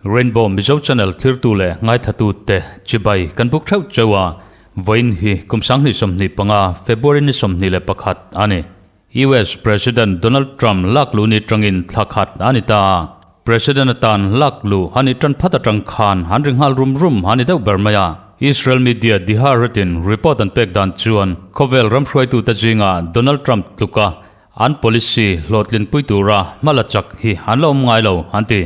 Rainbow Mizo Channel thirtu leh ngaithlatute chibai kan buk theuh cheu a, vawiin hi kum 2025 February ni 21 a ni. US President Donald Trump lak luh ni tangin thla khat a ni ta a, President atan lak luh a nih tan phat atang khan an ri nghal rum rum a ni deuh ber mai a. Israel media Diharatin report an pek dan chuan khawvel ram hruaitute zingah Donald Trump tluka an policy hlawhtlinpui tura hma la chak hi an la awm ngai lo an ti.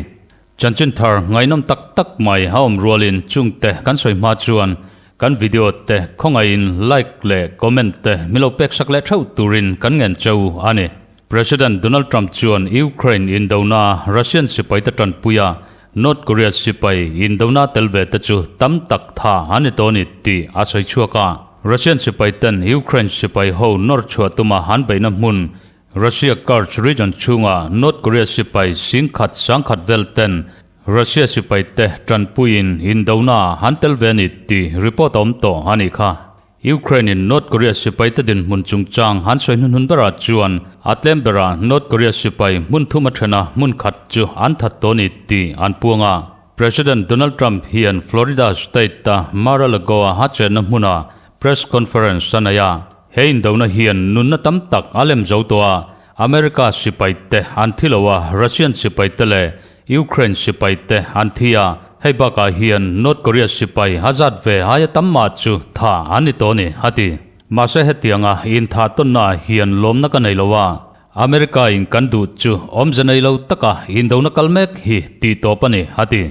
Chanchin thar ngaihnawm tak tak mai a awm rualin chungte kan sawi hma chuan kan video te khawngaihin like leh comment te min lo pek sak leh theuh turin kan ngen cheu a ni. President Donald Trump chuan Ukraine indona Russian sipaite tanpuia North Korea sipai indona tel ve te chu tam tak tha an ni tawh a ni tih a sawi chhuak a. Russian sipaiten Ukraine sipai ho nawr chhuah tuma an beihna hmun Russia Kursk region chhunga North Korea sipai singkhat sangkhat vel ten Russia sipai te tanpuiin indona an tel ve a ni tih report a awm tawh a nih kha. Ukraine in North Korea sipai te dinhmun chungchang an sawi hnuhnun berah chuan a tlem berah North Korea sipai hmun thum a then a hmun khat chu an that tawh a ni tih an puang a. President Donald Trump hian Florida state a Mar-a-Lago a a chenna hmuna press conference a nei a. He indona hian nunna tam tak a lem zo tawh a, America sipai te an thi lo a, Russian sipai te leh Ukraine sipai te an thi a, hei bakah hian North Korea sipai a zat ve aia tam mah chu tha an ni tawh a ni, a ti. Mahse hetianga inthah tawnnaah hian lawmna ka nei lo a, America in kan duh chu awmze nei lo taka indona kal mek hi tih tawp a ni, a ti.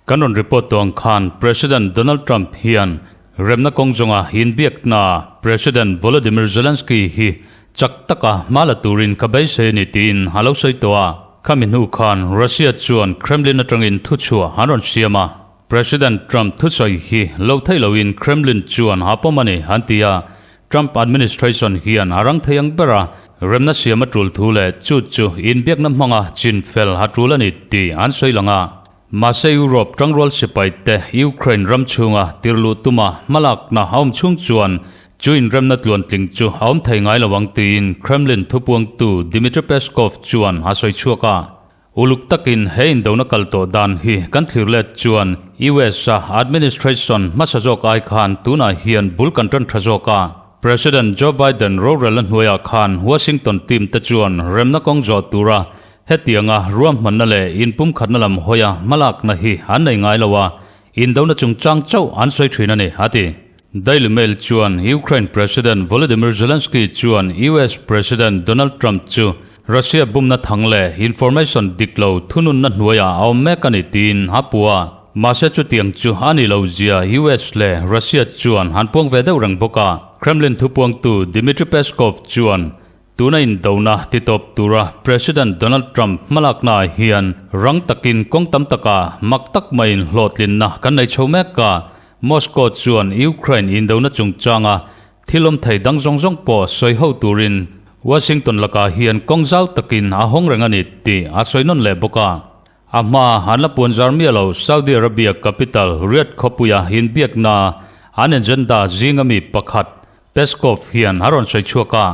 Kan rawn report tawh ang khan President Donald Trump hian remna kawng zawnga inbiakna President Volodymyr Zelensky hi chak taka hma la turin ka beisei a ni tiin a lo sawi tawh a. Khami hnu khan Russia chuan Kremlin atangin thuchhuah an rawn siam a. President Trump thusawi hi lo theih loin Kremlin chuan a pawm a ni an ti a. Trump administration hian a rang thei ang bera remna siam a tul thu leh chu chu inbiakna hmanga chinfel a tul a ni tih an sawi lang a. Mahse Europe tangrual sipai te Ukraine ram chhunga tirluh tuma hmalakna a awm chhung chuan chu inremna tluantling chu a awm thei ngai lo ang tiin Kremlin thupuangtu Dmitry Peskov chuan a sawi chhuak a. Uluk takin he indona kal tawh dan hi kan thlir let chuan US a administration hmasa zawk ai khan tunah hian bul kan tan tha zawk a. President Joe Biden rorelna hnuaiah khan Washington team te chuan remna kawng zawh tura Hetianga ruahmanna leh inpumkhatna lam hawia hmalakna hi an nei ngai lo a, indona chungchang chauh an sawi thin a ni, a ti. Daily Mail chuan Ukraine President Volodymyr Zelensky chuan US President Donald Trump chu Russia bumna thang leh information dik lo thununna hnuaiah a awm mek a ni tiin a pu a. Mahse chutiang chu a ni lo zia US leh Russia chuan an puang ve deuh reng bawk a. Kremlin thupuangtu Dmitry Peskov chuan Tuna indona titawp tura President Donald Trump hmalaknaah hian rang takin kawng tam takah mak tak maiin hlawhtlinna kan nei chho mek a. Moscow chuan Ukraine indona chungchanga thil awm thei dang zawng zawng pawh sawi ho turin Washington lakah hian kawng zau takin a hawng reng a ni tih a sawi nawn leh bawk a. A hma an la puan zar miah lo Saudi Arabia capital Riyadh khawpuia inbiakna an agenda zinga mi pakhat Peskov hian a rawn sawi chhuak a,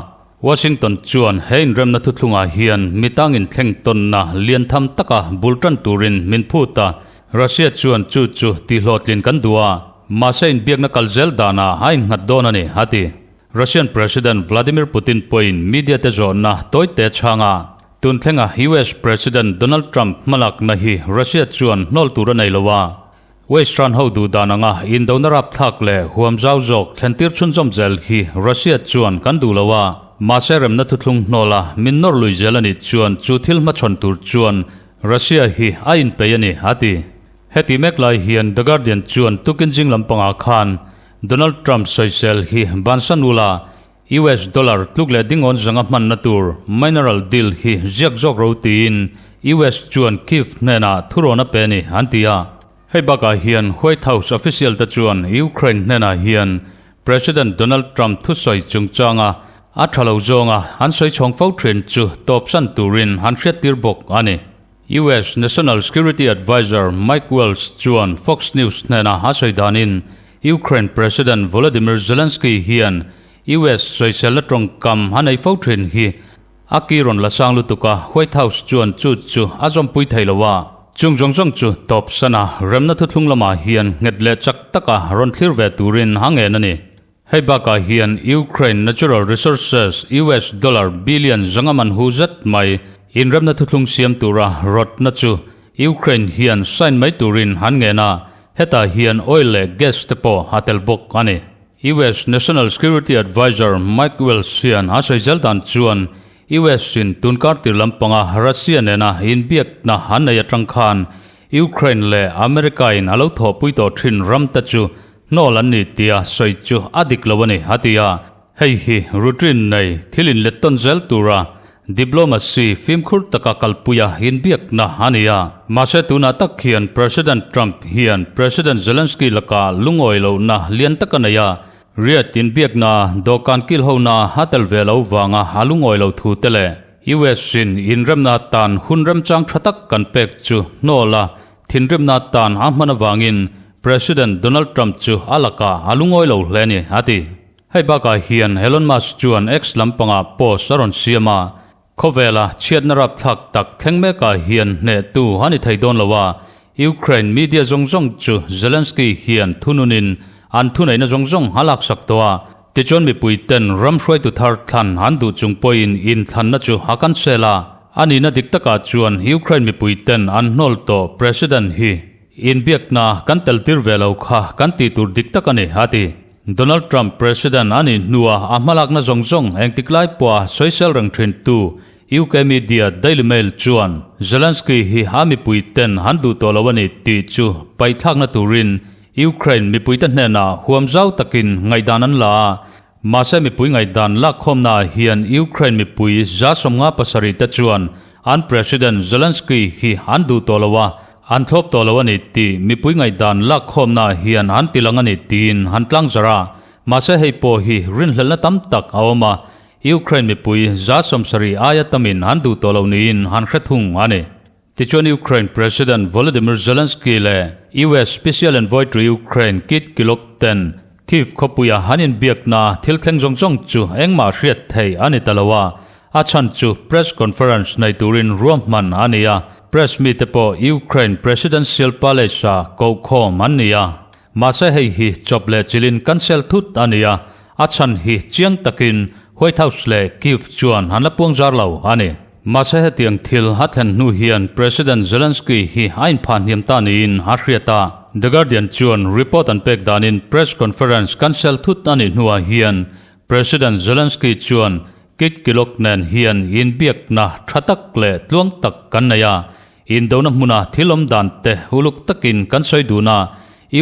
Washington chuan he inremna thuthlungah hian mi tangin thleng tawnna lian tham taka bul tan turin min phut a, Russia chuan chu chu tihhlawhtlin kan duh a, mahse inbiakna kal zel danah a innghat dawn a ni, a ti. Russian President Vladimir Putin pawhin media te zawhna tawite chhang a, tun thlenga US President Donald Trump hmalakna hi Russia chuan hnawl tur a nei lo a, Western ho duh dan anga indona rapthlak leh huam zau zawk thlentir chhunzawm zel hi Russia chuan kan duh lo a, mahse remna thuthlung hnawla min nawr lui zel a nih chuan chu thil hmachhawn tur chuan Russia hi a inpeih a ni, a ti. Heti mek lai hian The Guardian chuan tukin zing lampangah khan Donald Trump sawisel hi bansan ula US dollar tluk leh dingawn zanga hmanna tur mineral deal hi ziak zawk ro tiin US chuan Kyiv hnenah thurawn a pe a ni, an ti a. Hei bakah hian White House official te chuan Ukraine hnenah hian President Donald Trump thusawi chungchanga a tha lo zawnga an sawi chhawng fo thin chu tawpsan turin an hriattir bawk a ni. US National Security Adviser Mike Waltz chuan Fox News hnenah a sawi danin, Ukraine President Volodymyr Zelensky hian US sawiselna tawngkam a nei fo thin hi a ki rawn la sang lutuk a, White House chuan chu chu a zawmpui thei lo a. Chung zawng zawng chu tawp sana remna thuthlung lamah hian nghet leh chak taka rawn thlir ve turin a ngen a ni. Hei bakah hian Ukraine natural resources US dollar billion zanga man hu zet mai inremna thuthlung siam tura rawtna chu Ukraine hian sign mai turin an ngen a, hetah hian oil leh gas te pawh a tel bawk a ni. US National Security Adviser Mike Wells hian a sawi zel dan chuan US in tunkar tir lampanga Russia nena inbiakna an nei atang khan Ukraine leh America in a lo thawhpui tawh thin ram te chu hnawl an ni tia sawi chu a dik lo a ni, a ti a. Hei hi routine nei thil inlet tawn zel tura diplomacy fimkhur taka kalpuia inbiakna a ni a. Mahse tunah tak hian President Trump hian President Zelensky lakah lungawi lohna lian tak a nei a, Riyadh inbiakna dawhkan kil hona a tel ve lo vanga a lungawi lo thu te leh US in inremna atan hun remchang tha tak kan pek chu hnawl a thinrimna atan a hman avangin President Donald Trump chu a lakah a lungawi lo hle a ni, a ti. Hei bakah hian Elon Musk chuan X lampangah post a rawn siam a, khawvela chhiatna rapthlak tak thleng mekah hian hnehtu a ni thei dawn lo a, Ukraine media zawng zawng chu Zelensky hian thununin an thuneihna zawng zawng a laksak tawh a, tichuan mipuiten ram hruaitu thar thlan an duh chung pawhin inthlanna chu a cancel a, a nihna dik takah chuan Ukraine mipuiten an hnawl tawh President hi inbiakna kan tel tir ve lo kha kan tih tur dik tak a ni, a ti. Donald Trump President a nih hnua a hmalakna zawng zawng engtik lai pawha sawisel reng thintu UK media Daily Mail chuan Zelensky hi a mipuiten an duh tawh lo a ni tih chu paihthlakna turin Ukraine mipuite hnenah huam zau takin ngaihdan an la a, mahse mipui ngaihdan lakkhawmnaah hian Ukraine mipui 57 te chuan an President Zelensky hi an duh tawh lo a, An thlawp tawh lo a ni tih mipui ngaihdan lakkhawmnaah hian an ti lang a ni tiin an tlangzarh a, mahse hei pawh hi rinhlelhna tam tak a awm a, Ukraine mipui 70 aia tamin an duh tawh lo niin an hre thung a ni. Tichuan Ukraine President Volodymyr Zelensky leh US Special Envoy to Ukraine Keith Kellogg ten Kyiv khawpuia an inbiakna thil thleng zawng zawng chu engmah hriat theih a ni ta lo a, a chhan chu press conference nei turin ruahman a ni a, press mite pawh Ukraine Presidential Palace-a kohkhawm an ni a. Mahse hei hi chawp leh chilin cancel thut a ni a, a chhan hi chiang takin White House leh Kyiv chuan an la puang zar lo a ni. Mahse hetiang thil a thlen hnu hian President Zelensky hi a inphah hniam ta niin a hriat a. The Guardian chuan report an pek danin press conference cancel thut a nih hnuah hian President Zelensky chuan Kit Kellogg nen hian inbiakna tha tak leh tluang tak kan nei a, indona hmuna thil awm dan te uluk takin kan sawi dun a,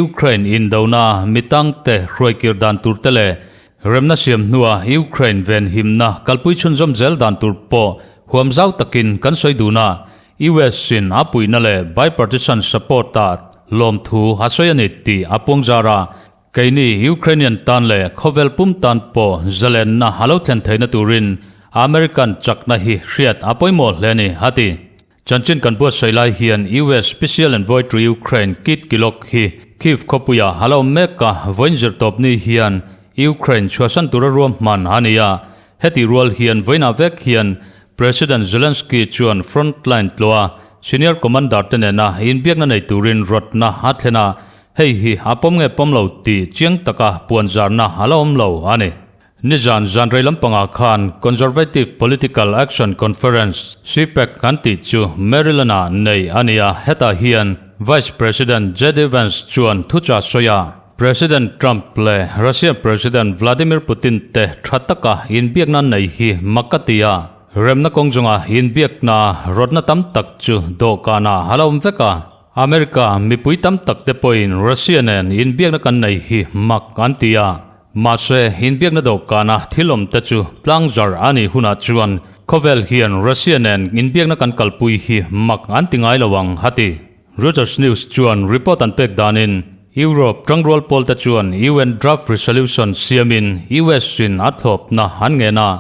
Ukraine indona mitangte hruaikir dan tur te leh Remna siam hnua Ukraine venhimna kalpui chhunzawm zel dan tur pawh huam zau takin kan sawi dun a, US in a puihna leh bipartisan support ah lawmthu a sawi a ni tih a puang zar a, keini Ukrainian tan leh khawvel pum tan pawh zalenna a lo thlen theihna turin American chakna hi hriat a pawimawh hle a ni, a ti. Chanchin kan buatsaih lai hian US Special Envoy to Ukraine Keith Kellogg hi Kyiv khawpuiah a la awm mek a, vawiin zirtawpni hian Ukraine chhuahsan tura ruahman a ni a. Heti rual hian vawiinah vek hian President Zelensky chuan frontline tlawha senior commander te nena inbiakna nei turin rawtna a thlen a, hei hi a pawm nge pawm lo tih chiang taka puanzarna a la awm lo a ni. Nizan zanrei lampangah khan Conservative Political Action Conference, CPAC, an tih chu Maryland-ah nei a ni a, hetah hian Vice President JD Vance chuan thuchah sawi a, President Trump leh Russia President Vladimir Putin te tha taka inbiakna nei hi mak ka ti a, remna kawng zunga inbiakna rawtna tam tak chu dawhkanah a la awm vek a, America mipui tam tak te pawhin Russia nen inbiakna kan nei hi mak an ti a. Mahse, inbiakna dawhkana thil awm te chu tlangzar a nih hunah chuan khawvel hian Russia nen inbiakna kan kalpui hi mak an ti ngai lo ang, a ti. Reuters News chuan report an pek danin Europe tangrual pawl te chuan UN draft resolution siamin US in a thlawpna an ngen a.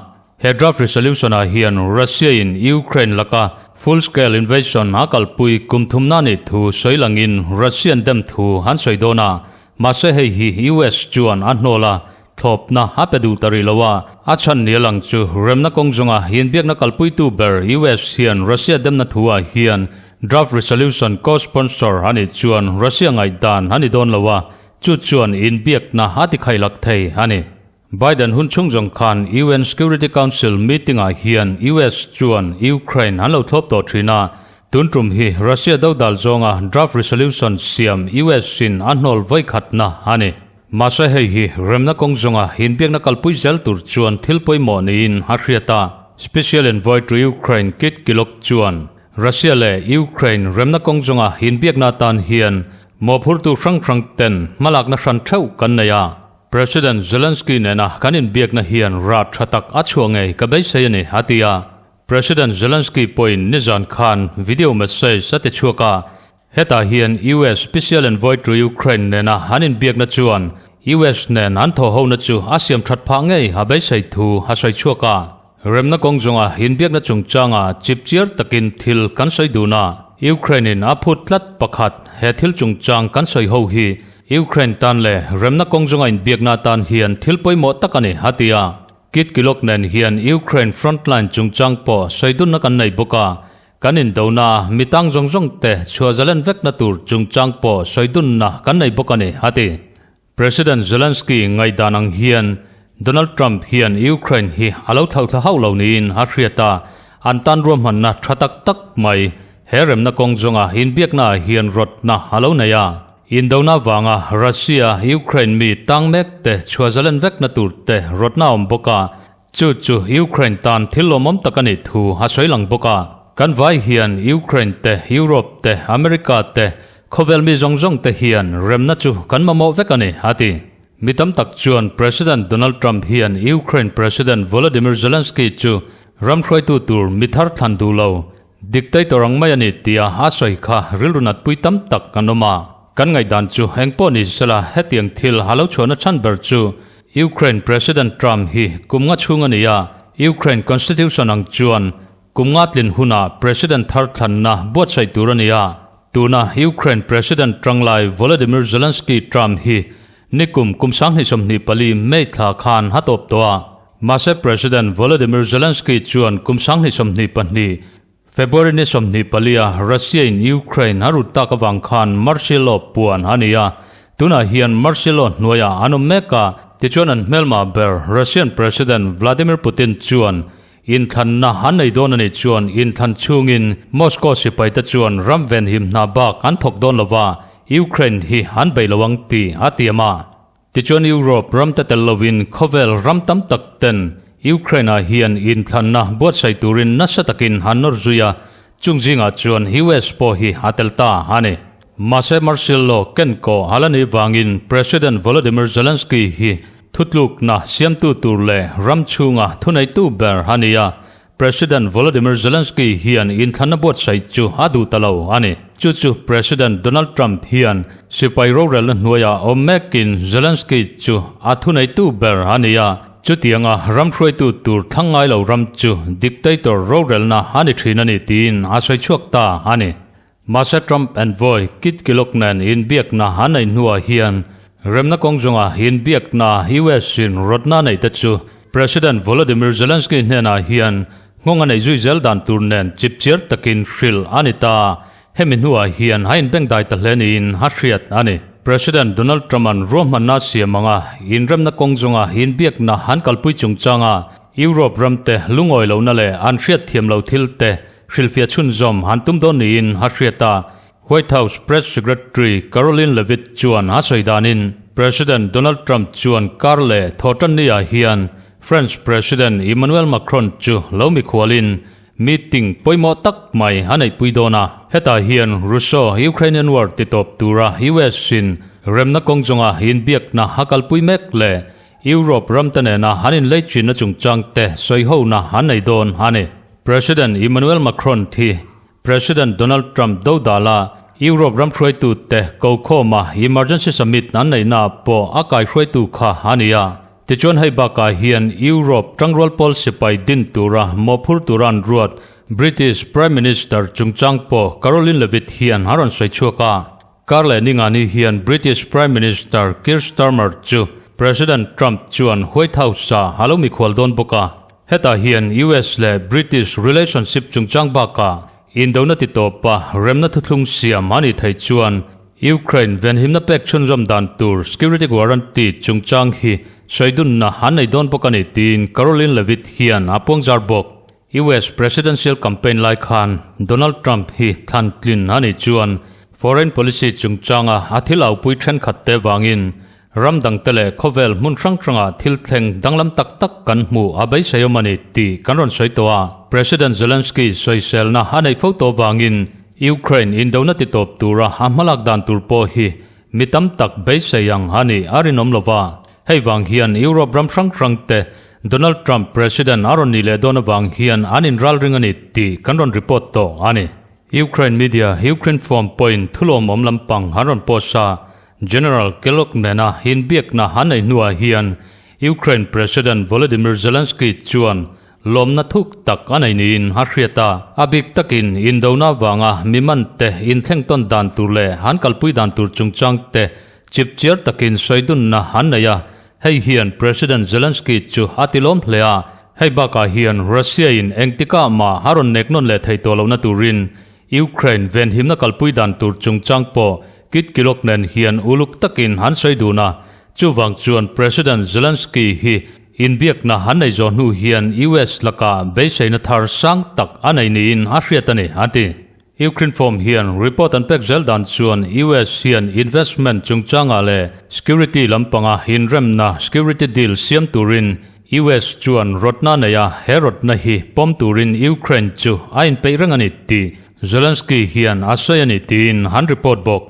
He draft resolution ah hian Russia in Ukraine laka full scale invasion a kalpui kum thumna nih thu sawi langin Russian dem thu an sawi dawn a. Mahse hei hi US chuan a hnawl a, thlawpna a pe duh ta rih lo a. A chhan ni a lang chu remna kawng zawnga inbiakna kalpuitu ber US hian Russia demna thuah hian draft resolution co-sponsor a nih chuan Russia ngaihdan a ni dawn lo a, chu chuan inbiakna a tikhailak thei a ni. Biden hun chhung zawng khan UN Security Council meeting-ah hian US chuan Ukraine an lo thlawp tawh thin a, tun tum hi Russia dodal zawnga draft resolution siam US-in a hnawl vawikhatna a ni. Mahse hei hi remna kawng zawnga inbiakna kalpui zel tur chuan thil pawimawh niin a hriat a. Special Envoy to Ukraine Kit Kellogg chuan Russia leh Ukraine remna kawng zawnga inbiakna atan hian mawhphurtu hrang hrang ten hmalakna hran theuh kan nei a. President Zelensky nena kan inbiakna hian rat tha tak a chhuah ngei ka beisei a ni, a ti a. President Zelensky pawhin nizan khan video message a ti chhuak a, hetah hian US Special Envoy to Ukraine nena an inbiakna chuan US nen an thawhhona chu a siam that phah ngei a beisei thu a sawi chhuak a. Remna kawng zawnga inbiakna chungchanga chipchiar takin thil kan sawi dun a, Ukraine-in a phut tlat pakhat he thil chungchang kan sawi ho hi Ukraine tan leh remna kawng zawnga inbiakna atan hian thil pawimawh tak a ni, a ti a. Kit Kellogg nen hian Ukraine frontline chungchang pawh sawi dunna kan nei bawk a, kan indona mi tang zawng zawng te chhuah zalen vekna tur chungchang pawh sawi dunna kan nei bawk a ni, a ti. President Zelensky ngaihdan ang hian Donald Trump hian Ukraine hi a lo thlauhthla hauh lo niin a hriat a, an tan ruahmanna tha tak tak mai he remna kawng zawnga inbiaknaah hian rawtna a lo nei a. Indona vanga Russia, Ukraine mi tang mek te chhuah zalen vekna tur te rawtna a awm bawk a, Chu chu Ukraine tan thil lawmawm tak a nih thu a sawi lang bawk a. Kan vai hian Ukraine te, Europe te, America te, khawvel mi zawng zawng te hian remna chu kan mamawh vek a ni, a ti. Mi tam tak chuan President Donald Trump hian Ukraine President Volodymyr Zelensky chu ram hruaitu tur mi thar thlan duh lo, dictator ang mai a ni tia a sawi kha rilru natpui tam tak an awm a. Kan ngaihdan chu engpawh ni sela hetiang thil a lo chhuahna chhan ber chu Ukraine President Trump hi kum nga chhung a ni a, Ukraine Constitution ang chuan kum nga tlin hunah President thar thlanna buatsaih tur a ni a. Tuna Ukraine President tanglai Volodymyr Zelensky Trump hi nikum kum 2024 May thla khan a tawp tawh a. Mahse President Volodymyr Zelensky chuan kum 2022 February ni 24 a Russia in Ukraine a rut tak avang khan martial law puan a ni a, tunah hian martial law hnuaiah an awm mek a, tichuan an hmelmah ber Russian President Vladimir Putin chuan inthlanna an nei dawn a nih chuan inthlan chhungin Moscow sipaite chuan ram venhim hna bak an thawk dawn lova Ukraine hi an bei lo ang tih a tiam a. Tichuan Europe ram te tel lovin khawvel ram tam tak ten Ukraine-ah hian inthlanna buatsaih turin nasa takin an nawr zui a, chung zingah chuan US pawh hi a tel ta a ni. Mahse martial law ken kawh a la nih vangin President Volodymyr Zelensky hi thutlukna siamtu tur leh ram chhunga thuneitu ber a ni a, President Volodymyr Zelensky hian inthlanna buatsaih chu a duh ta lo a ni. Chu chu President Donald Trump hian sipai rorelna hnuaiah awm mekin Zelensky chu a thuneitu ber a ni a, chutianga ram hruaitu tur thlang ngai lo ram chu dictator rorelna a ni thin a ni tiin a sawi chhuak ta a ni. Mahse Trump envoy Kit Kellogg nen inbiakna an nei hnuah hian remna kawng zawnga inbiakna US in rawtna neih te chu President Volodymyr Zelensky hnenah hian nghawng a neih zui zel dan tur nen chipchiar takin hrilh a ni ta. Hemi hnuah hian a inbengdai ta hle niin a hriat a ni. President Donald Trump-a'n ruahmanna siam anga inremna kawng zawnga inbiakna an kalpui chungchanga Europe ramte lungawi lohna leh an hriatthiam lo thil te Hrilhfiah chhunzawm han tum dawn niin a hriat a, White House Press Secretary Karoline Leavitt chuan a sawi danin President Donald Trump chuan kar leh thawhtanni-ah hian French President Emmanuel Macron chu lo mikhualin meeting pawimawh tak mai a neihpui dawn a. Hetah hian Russo-Ukrainian War titawp tura US-in remna kawng zawnga inbiakna a kalpui mek leh Europe ramte nena an inleichinna chungchangte sawihona an nei dawn a ni. President Emmanuel Macron thi President Donald Trump dodala Europe ram hruaitute kokhawma emergency summit an neihna pawh a kaihruaitu kha a ni a. Tichuan hei bakah hian Europe tangrual pawl sipai din tura mawhphur tura an ruat British Prime Minister chungchang pawh Caroline Leavitt hian a rawn sawi chhuak a. Karleh Ningani hian British Prime Minister Keir Starmer chu President Trump chuan White House-ah a lo mikhual dawn bawk a. Hetah hian US leh British relationship chungchang bakah indona ti tawpa remna thuthlung siam a nih theih chuan Ukraine venhimna pek chhunzawm dan tur security guarantee chungchang hi sawidunna an nei dawn bawk a ni tiin Karoline Leavitt hian a puangzar bawk. US Presidential campaign lai khan Donald Trump hi thlan tlin a nih chuan foreign policy chungchanga a thil aupui thenkhat te vangin ram dangte leh khawvel hmun hrang hranga thil thleng danglam tak tak kan hmuh a beisei awm a ni tih kan rawn sawi tawh a. President Zelensky sawiselna a neih fo tawh vangin Ukraine indona titawp tura a hmalak dan tur pawh hi mi tam tak beisei ang a nih a rinawm lo va. Hei vang hian Europe ram hrang hrang te Donald Trump President a rawn nih leh dawn avang hian an inralring a ni tih kan rawn report tawh a ni. Ukraine media Ukrinform pawhin thulawmawm lampang an rawn post a, General Kellogg nena inbiakna an nei hnuah hian Ukraine President Volodymyr Zelensky chuan lawmna thuk tak a nei niin a hriat a. A bik takin indona avanga mi mante inthleng tawn dan tur leh an kalpui dan tur chungchang te chipchiar takin sawidunna an nei a, hei hian President Zelensky chu a tilawm hle a. Hei bakah hian Russia-in engtikah mah a rawn nek nawn leh thei tawh lohna turin Ukraine venhimna kalpui dan tur chungchang pawh Kit Kellogg nen hian uluk takin an sawi dun a, chuvang chuan President Zelensky hi inbiakna an nei zawh hnu hian US lakah beiseina thar sang tak a nei niin a hriat a ni, a ti. Ukrinform hian report an pek zel dan chuan US hian investment chungchangah leh security lampanga inremna security deal siam turin US chuan rawtna nei a, he rawtna hi pawm turin Ukraine chu a inpeih reng a ni tih Zelensky hian a sawi a ni tiin an report bawk.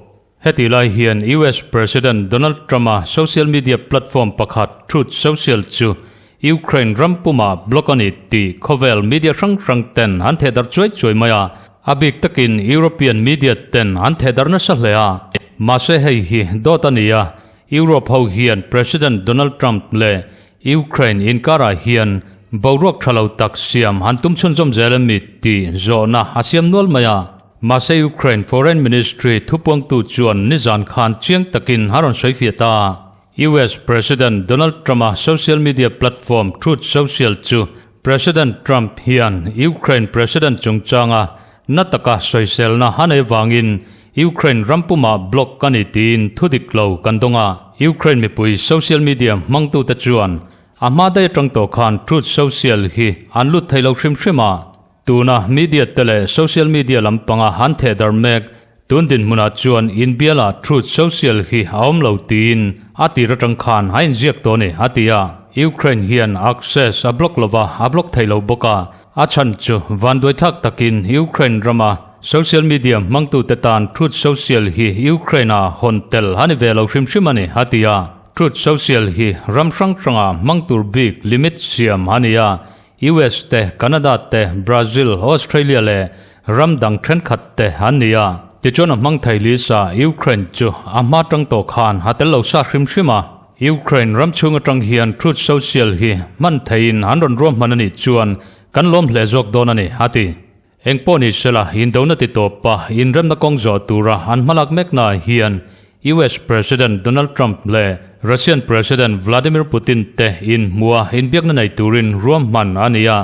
Heti lai hian US President Donald Trump-a social media platform pakhat Truth Social chu Ukraine ram pumah block a ni tih khawvel media hrang hrang ten an thehdarh chuai chuai mai a, a bik takin European media ten an thehdarh nasa hle a. Mahse hei hi dawt a ni a, Europe ho hian President Donald Trump leh Ukraine inkarah hian boruak tha lo tak siam han tum chhunzawm zel em mi tih zawhna a siam nual mai a. Mahse Ukraine Foreign Ministry thupuangtu chuan nizan khan chiang takin a rawn sawi fiah ta. US President Donald Trump-a social media platform Truth Social chu President Trump hian Ukraine President chungchanga na taka sawiselna a nei vangin Ukraine ram pumah block a ni tiin thudik lo kan dawng a. Ukraine mipui social media hmangtute chuan a hma daih atang tawh khan Truth Social hi an lut thei lo hrim hrim a. Tuna media te leh social media lampanga han theh darh mek tun dinhmunah chuan inbialah Truth Social hi a awm lo tiin a tir atang khan a inziak tawh a ni, a ti a. Ukraine hian access a block lova a block thei lo bawk a, a chhan chu vanduaithlak takin Ukraine rama social media hmangtute tan Truth Social hi Ukraine-ah hawn tel a ni ve lo hrim hrim a ni, a ti a. Truth Social hi ram hrang hrangah hmang tur bik limit siam a ni a, US te, Canada te, Brazil, Australia leh ram dang thenkhat te an ni a. Tichuan a hmang thei lisa Ukraine chu a hma tang tawh khan a tel lo sa hrim hrim a. Ukraine ram chhung atang hian Truth Social hi hman theiin an rawn ruahman a nih chuan kan lawm hle zawk dawn a ni, a ti. Engpawh ni sela, indona ti tawp a, inremna kawng zawh tura an hmalak meknaah hian US President Donald Trump leh Russian President Vladimir Putin te inhmuha inbiakna nei turin ruahman a ni a.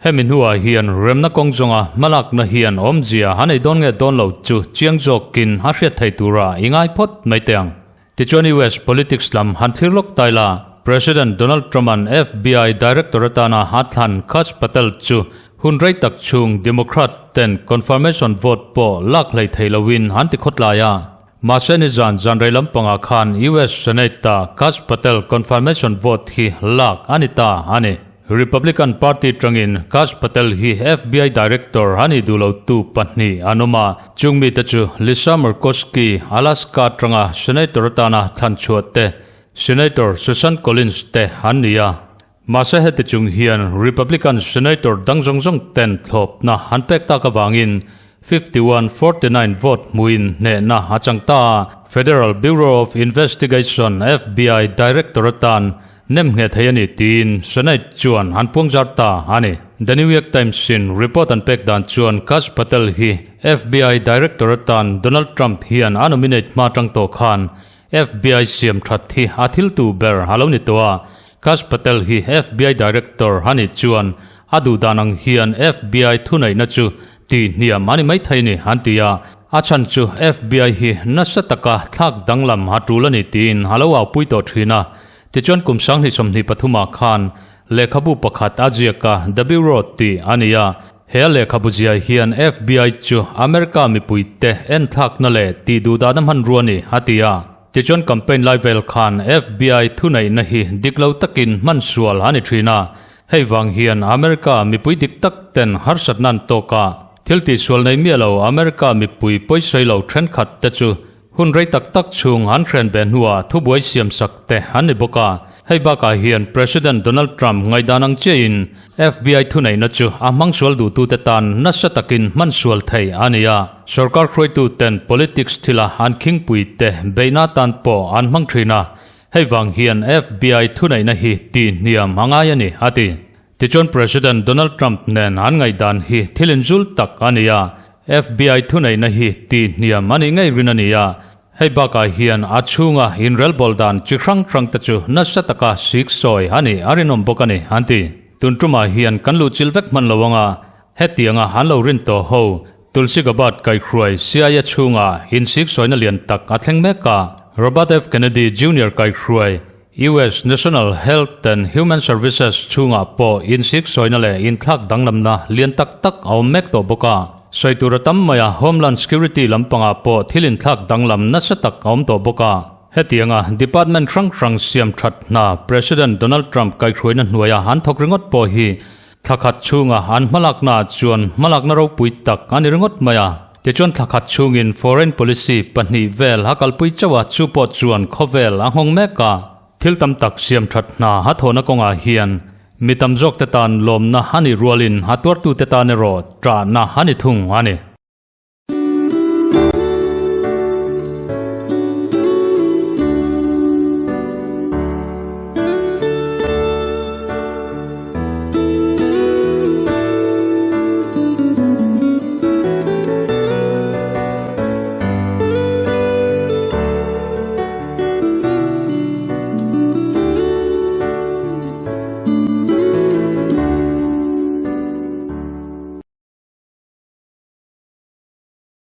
Hemi hnuah hian remna kawng zawnga hmalakna hian awmzia a nei dawn nge dawn lo chu chiang zawkin a hriat thei tura i ngai phawt mai teh ang. Tichuan US politics lam han thlir lawk tai la, President Donald Trump-a'n FBI Director atana a thlan Kash Patel chu hun rei tak chhung Democrat ten confirmation vote pawh lak hlei thei loin an ti khawtlai a. Mahse nizan zan rei lampangah khan US Senate-a Kash Patel confirmation vote hi lak a ni ta a ni. Republican Party tangin Kash Patel hi FBI Director a nih duh lotu pahnih an awm a, chung mite chu Lisa Murkowski, Alaska tanga Senator atana thlan chhuah te, Senator Susan Collins te an ni a. Mahse heti chung hian Republican Senator dang zawng zawng ten thlawpna an pek tak avangin 51, 49 vote hmuin hnehna a chang ta a, Federal Bureau of Investigation, FBI, Director atan nem ngheh thei a ni tiin Senate chuan an puangzar ta a ni. The New York Times in report an pek dan chuan Kash Patel hi FBI Director atan Donald Trump hian a nominate hma tang tawh khan FBI siam that hi a thil tu ber a lo ni tawh a. Kash Patel hi FBI Director a nih chuan a duh dan ang hian FBI thuneihna chu tih hniam a ni maithei ni an ti a. A chhan chu FBI hi nasa taka thlak danglam a tul a ni tiin a lo aupui tawh thin a. Tichuan kum 2023 ah khan lehkhabu pakhat a ziak a, The Bureau tih a ni a. He a lehkhabu ziah hian FBI chu America mipuite enthlakna leh tih duhdahna hmanrua a ni a ti a. Tichuan campaign lai vel khan FBI thuneihna hi dik lo takin hman sual a ni thin a. Hei vang hian America mipui dik tak ten harsatna an tawk a. Thil tihsual nei miah lo America mipui pawisawi lo thenkhat te chu Hun rei tak tak chhung an hren ve hnuah thubuai siamsak te an ni bawk a. Hei bakah hian President Donald Trump ngaihdan ang chiahin FBI thuneihna chu a hmangsual duhtute tan nasa takin hmansual thei a ni a. Sorkar hruaituten politics thila an khingpui te beihna tan pawh an hmang thin a. Hei vang hian FBI thuneihna hi tihhniam a ngai a ni, a ti. Tichuan President Donald Trump nen an ngaihdan hi thil inzul tak a ni a, FBI thuneihna hi tih hniam a nih ngei rin a ni a, hei bakah hian a chhunga inrelbawl dan chi hrang hrang te chu nasa taka sik sawi a nih a rinawm bawk a ni, an ti. Tun tumah hian kan luhchilh vek hman lo anga hetianga an lo rin tawh ho Tulsi Gabbard kaihhruai CIA chhunga insik sawina lian tak a thleng mek a, Robert F. Kennedy Junior kaihhruai US National Health and Human Services chhungah pawh insik sawina leh inthlak danglamna lian tak tak a awm mek tawh bawk a. Sawi tur a tam mai a, Homeland Security lampangah pawh thil inthlak danglam nasa tak a awm tawh bawk a. Hetianga department hrang hrang siam that hna President Donald Trump kaihhruaina hnuaia an thawk ringawt pawh hi Thla khat chhunga an hmalakna ah chuan hmalakna ropui tak a ni ringawt mai a. Tichuan thla khat chhungin foreign policy pahnih vel a kalpui chauh a, chu pawh chuan khawvel a nghawng mek a. Thil tam tak siam that hna a thawhna kawngah hian mi tam zawk te tan lawmna a nih rualin a tuartute tan erawh ṭahna a ni thung a ni.